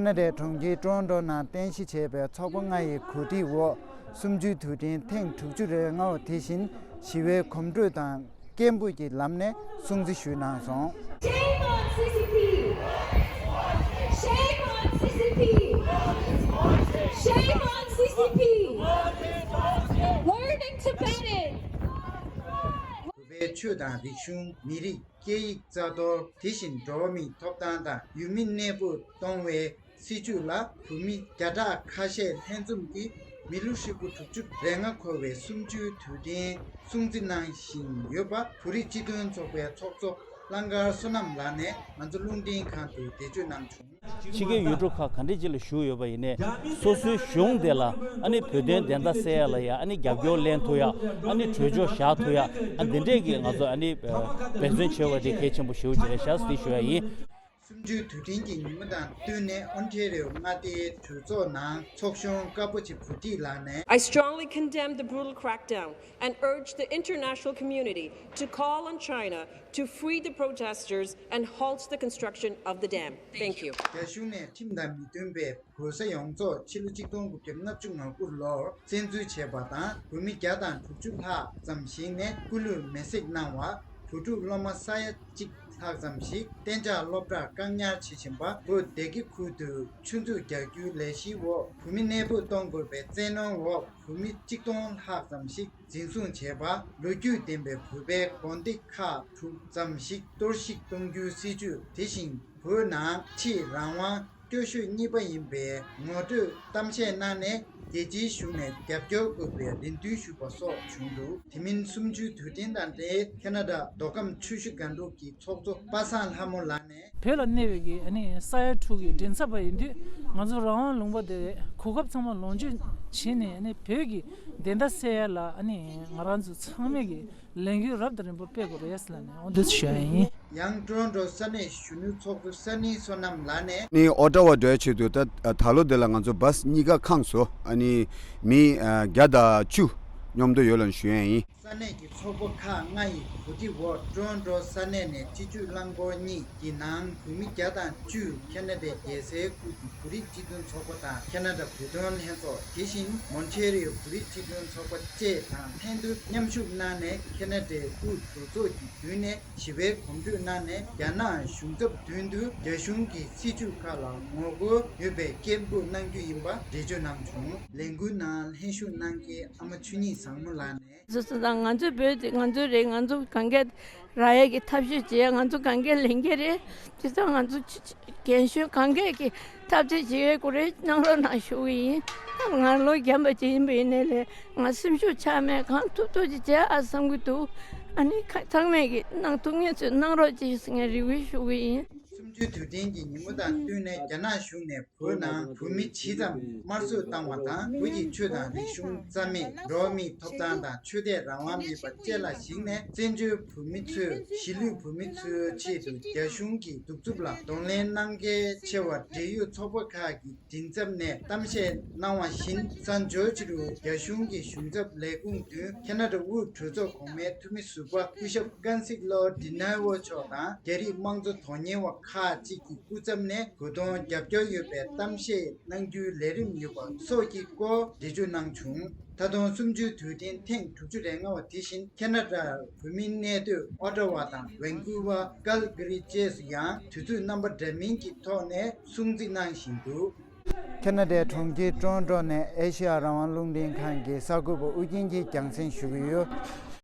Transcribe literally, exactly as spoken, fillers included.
ཁེ་ན་ཌའི་གྲོང་ཁྱེར་ཊོ་རོན་ཊོ་ནང་རྟེན་གཞི་བྱས་པའི་ཚོགས་པ་ལྔ་ཡི་གོ་སྒྲིག་འོག་གསུམ་བཅུའི་དུས་དྲན་ཐེངས་དྲུག་ཅུ་རེ་ལྔ་བ་དེ་བཞིན་ཞི་བའི་གོམ་བགྲོད་དང་སྐད་འབོད་ཀྱི་ལམ་ནས་སྲུང་བརྩི་ཞུས་གནང་སོང་། Shame on C C P! Shame on C C P! Shame on C C P! Learning Tibetan! བོད་པའི་ཆོས་དང་རིག་གཞུང་། མི་རིགས། སྐད་ཡིག་རྩ་གཏོར། དེ་བཞིན་འགྲོ་བ་མིའི་ཐོབ་ཐང་དང་ཡུལ་མི་གནས་སྤོ་གཏོང་བའི་སྲིད་བྱུས་ལ་བོད་མི་བརྒྱ་ཕྲག་ཁ་ཤས་ལྷན་འཛོམས་ཀྱིས་མི་ལོ་ཧྲིལ་པོ་དྲུག་ཅུ་རེ་ལྔ་འཁོར་བའི་གསུམ་བཅུའི་དུས་དྲན་སྲུང་བརྩི་གནང་བཞིན་ཡོད་པ་བོད་རིགས་སྤྱི་མཐུན་ཚོགས་པའི་ཚོགས་གཙོ་གླང་དཀར་བསོད་ནམས་ལགས་ནས་ང་ཚོ་རླུང་འཕྲིན་ཁང་དུ་འགྲེལ་བརྗོད་གནང་བྱུང་། ཕྱི་རྒྱལ་ཡུལ་གྲུ་ཁག་ག་འདྲས་ཅིག་ལ་བཞུགས་ཡོད་པ་ཡིན་ནའི་སོ་སོའི་གཞུང་དེ་ལ་ཨ་ནི་བོད་དོན་བདེན་མཐའ་གསལ་ཡ་ལ་ཡ་ཨ་ནི་རྒྱབ་སྐྱོར་ལེན་ཐུབ་ཡ། ཨ་ནི་གྲོས་ཆོད་བཞག་ཐུབ་ཡ། ཨ་འདི་འདྲས་ཀྱི་ང་ཚོ་ཨ་ནི་འབད་བརྩོན་བྱེད་པ་དེ་གལ་ཆེན་པོ་ཞེ་པོ་ཅིག་རེད་ཤག་ཟེར་ཞུ་ཡ་ཡིན། གསུམ་བཅུའི་དུས་དྲན་གྱི་ཉིན་མོ་དང་བསྟུན་ནས་ཨོན་ཊེ་རི་ཡོ་མངའ་སྡེའི་གྲོས་ཚོགས་ནང་ཚོགས་གཞོན་དཀར་པོ་ཆེ་བུ་ཁྲིད་ལགས་ནས། I strongly condemn the brutal crackdown and urge the international community to call on China to free the protesters and halt the construction of the dam. Thank you. རྒྱ་གཞུང་ནས་ཁྲིམས་དང་མི་མཐུན་པའི་བོད་ས་ཡོངས་རྫོགས་ཕྱི་ལོ་གཅིག་སྟོང་དགུ་བརྒྱ་ལྔ་བཅུ་ང་དགུ་ལོར་བཙན་འཛུལ་བྱས་པ་དང་། བོད་མི་བརྒྱ་དང་དྲུག་ཅུ་ལྷག་ཙམ་ཞིག་ནས་སྐུ་ལུས་མེར་སྲེག་གནང་བ། བོད་ཕྲུག་སློབ་མ་ས་ཡ་གཅིག་ལྷག་ཙམ་ཞིག་གཏན་འཇགས་སློབ་གྲྭར་བཀག་ཉར་བྱེད་བཞིན་པ། བོད་སྡེ་དགེ་ཁུལ་དུ་ཆུ་མཛོད་རྒྱག་རྒྱུའི་ལས་གཞིའི་འོག་བོད་མི་གནས་སྤོ་གཏོང་དགོས་པའི་བཙན་གནོན་འོག་བོད་མི་གཅིག་སྟོང་ལྷག་ཙམ་ཞིག་འཛིན་བཟུང་བྱས་པ། ལོ་རྒྱུས་ལྡན་པའི་བོད་པའི་དགོན་སྡེ་ཁག་དྲུག་ཙམ་ཞིག་གཏོར་བཤིག་གཏོང་རྒྱུའི་སྲིད་བྱུས། དེ་བཞིན་བོད་ནང་ཕྱིའི་རང་དབང་སྐྱོ་ཤོས་གཉིས་པ་ཡིན་པའི་ངོ་སྤྲོད་གཏམ་བཤད་གནང་ནས། རྒྱལ་སྤྱིའི་གཞུང་ནས་རྒྱབ་སྐྱོར་དགོས་པའི་རེ་འདུན་ཞུས་པ་སོགས་བྱུང་འདུག་དེ་མིན་གསུམ་བཅུའི་དུས་དྲན་དང་འབྲེལ་ཁེ་ན་ཌ་མདོ་ཁམས་ཆུ་བཞི་སྒང་དྲུག་གི་ཚོགས་གཙོ་པ་སངས་ལྷ་མོ་ལགས་ནས། བོད་ལ་གནས་པའི་གི་ཨ་ནི་ས་ཡ་དྲུག་གི་མགྲིན་ཚབ་པ་ཡིན་དུས། ང་ཚོ་རང་དབང་ལུང་པ་དེ་གོ་སྐབས་ཚང་མ་ལོངས་སྤྱོད་བྱས་ནས། ཨ་ནི་བོད་ཀྱི་བདེན་མཐའ་གསལ་ཡ་ལ་ཨ་ནི་ང་རང་ཚོ་ཚང་མས་ཀྱི་ལས་འགུལ་རབ་དང་རིམ་པ་སྤེལ་དགོས་རེད་ཟེར་ལབ་ནས་འོ་འདི་ཞུ་ཡ་ཡིན། ཡང་ཀྲོ་རོན་ཀྲོ་ས་གནས་གཞོན་ནུ་ཚོགས་གཙོ་ས་ནི་བསོད་ནམས་ལགས་ནས། ནི་ཨོ་ཊ་ཝ་འགྲོ་ཡ་ཆེད་དུ་ད་ད་ལོ་འདི་ལ་ང་ཚོ་བཱས་གཉིས་ཀ་ཁེངས་སོང་། ཨ་ནི་མི་ཨ་བརྒྱ་དང་བཅུ་མཉམ་དུ་ཡོད་ལ་ཞུ་ཡ་ཡིན། ས་གནས་ཀྱི་ཚོགས་པ་ཁག་ལྔ་ཡི་གོ་སྒྲིག་འོག་ཀྲོ་རོན་ཀྲོ་ས་གནས་ནས་སྤྱི་སྤྱོད་རླངས་འཁོར་གཉིས་ཀྱི་ནང་བོད་མི་བརྒྱ་དང་བཅུ་ཁེ་ན་ཌའི་རྒྱལ་སའི་ཁུལ་གྱི་བོད་རིགས་སྤྱི་མཐུན་ཚོགས་པ་དང་ཁེ་ན་ཌ་བོད་དོན་ལྷན་ཚོགས། དེ་བཞིན་མོན་ཊེ་རི་ཡོ་བོད་རིགས་སྤྱི་མཐུན་ཚོགས་པ་བཅས་དང་ལྷན་དུ་མཉམ་ཞུགས་གནང་ནས། ཁེ་ན་ཌའི་དབུས་གྲོས་ཚོགས་ཀྱི་མདུན་ནས་ཞི་བའི་གོམ་བགྲོད་གནང་ནས། རྒྱ་ནག་གཞུང་ཚབ་མདུན་དུ་རྒྱ་གཞུང་གི་སྲིད་བྱུས་ཁག་ལ་ངོ་རྒོལ་ཡོད་པའི་སྐད་འབོད་གནང་རྒྱུ་ཡིན་པ་འགྲེལ་བརྗོད་གནང་བྱུང་། ལས་འགུལ་ནང་ལྷན་ཞུགས་གནང་མཁན་ཨ་མ་ཆོས་ཉིད་བཟང་མོ་ལགས་ནས། སོ་སོ་དང་ང་ཚོའི་བོད་དེ་ང་ཚོའི་རེད། ང་ཚོ་གང་ག་རག་ཡས་ཀྱི་ཐབས་ཤེས་བྱེད་ཡ། ང་ཚོ་གང་ག་ལེན་གྱི་རེད། དེ་ཚོ་ང་ཚོ་ཕྱི་ཕྱི་རྒན་གཞོན་གང་ག་གི་ཐབས་ཤེས་བྱེད་ཡས་ཀྱི་རེད། གནང་རོགས་གནང་ཞུ་གི་ཡིན། ང་ལོ་རྒན་པ་ཅིག་ཡིན་པ་ཡིན་ནའི་ལས་ང་སེམས་ཤུགས་ཆག་མེད། གང་ཐུབ་ཐུབ་ཅིག་བྱེད་ཨ་བསམ་གྱི་འདུག་ཨ་ནི་ཁ་ཚང་མས་ཀྱི་གནང་ཐུབ་མཁན་ཚོས་གནང་རོགས་གྱིས་ཟེར་ངས་རེ་སྐུལ་ཞུ་གི་ཡིན། གསུམ་བཅུའི་དུས་དྲན་གྱི་ཉིན་མོ་དང་བསྟུན་ནས་རྒྱ་ནག་གཞུང་ནས་བོད་ནང་བོད་མི་ཇི་ཙམ་དམར་གསོད་བཏང་བ་དང་། བོད་ཀྱི་ཆོས་དང་རིག་གཞུང་རྩ་མེད། འགྲོ་བ་མིའི་ཐོབ་ཐང་དང་ཆོས་དད་རང་དབང་མེད་པ་བཅས་ལ་གཞིགས་ནས། བཙན་བྱོལ་བོད་མི་ཚོས་གཞིས་ལུས་བོད་མི་ཚོའི་ཆེད་དུ་རྒྱ་གཞུང་གི་གདུག་རྩུབ་ལ་གདོང་ལེན་གནང་གལ་ཆེ་བར། འབྲེལ་ཡོད་ཚོགས་པ་ཁག་གི་མགྲིན་ཚབ་ནས་གཏམ་བཤད་གནང་བ་བཞིན། གསར་འབྱོར་ཕྱི་དྲོ་རྒྱ་གཞུང་གི་གཞུང་ཚབ་ལས་ཁུངས་མདུན་ཁེ་ན་ཌ་དབུས་གྲོས་ཚོགས་གོང་མའི་འཐུས་མི་ཟུར་པ་སྐུ་ཞབས་ཀན་སིག་ལོར་ཌི་ནར་ཝོ་མཆོག་དང་། རྒྱ་རིགས་དམངས་གཙོ་དོན་གཉེར་བ་ཁག་ཅིག་གི་སྐུ་ཚབ་ནས་གོ་སྟོན་རྒྱབ་སྐྱོར་ཡོད་པའི་གཏམ་བཤད་གནང་རྒྱུའི་ལས་རིམ་ཡོད་པ་སོགས་ཀྱི་སྐོར་འགྲེལ་བརྗོད་གནང་བྱུང་། ད་དུང་གསུམ་བཅུའི་དུས་དྲན་ཐེངས་དྲུག་ཅུ་རེ་ལྔ་བ་དེ་བཞིན་ཁེ་ན་ཌ་བོད་མིའི་གནས་སྡོད་ཨོ་ཊ་ཝ་དང་ཝན་ཀུ་ཝར། ཀལ་ག་རི་བཅས་སུ་ཡང་དུས་ཚོད་རྣམ་པ་འདྲ་མིན་གྱི་ཐོག་ནས་སྲུང་བརྩི་གནང་བཞིན་འདུག་ཁེ་ན་ཌའི་གྲོང་ཁྱེར་ཀྲོ་རོན་ཀྲོ་ནས་ཨེ་ཤེ་ཡ་རང་དབང་རླུང་འཕྲིན་ཁང་གི་གསར་འགོད་པ་ཨུ་རྒྱན་གྱིས་རྒྱང་སྲིང་ཞུ་གི་ཡོད།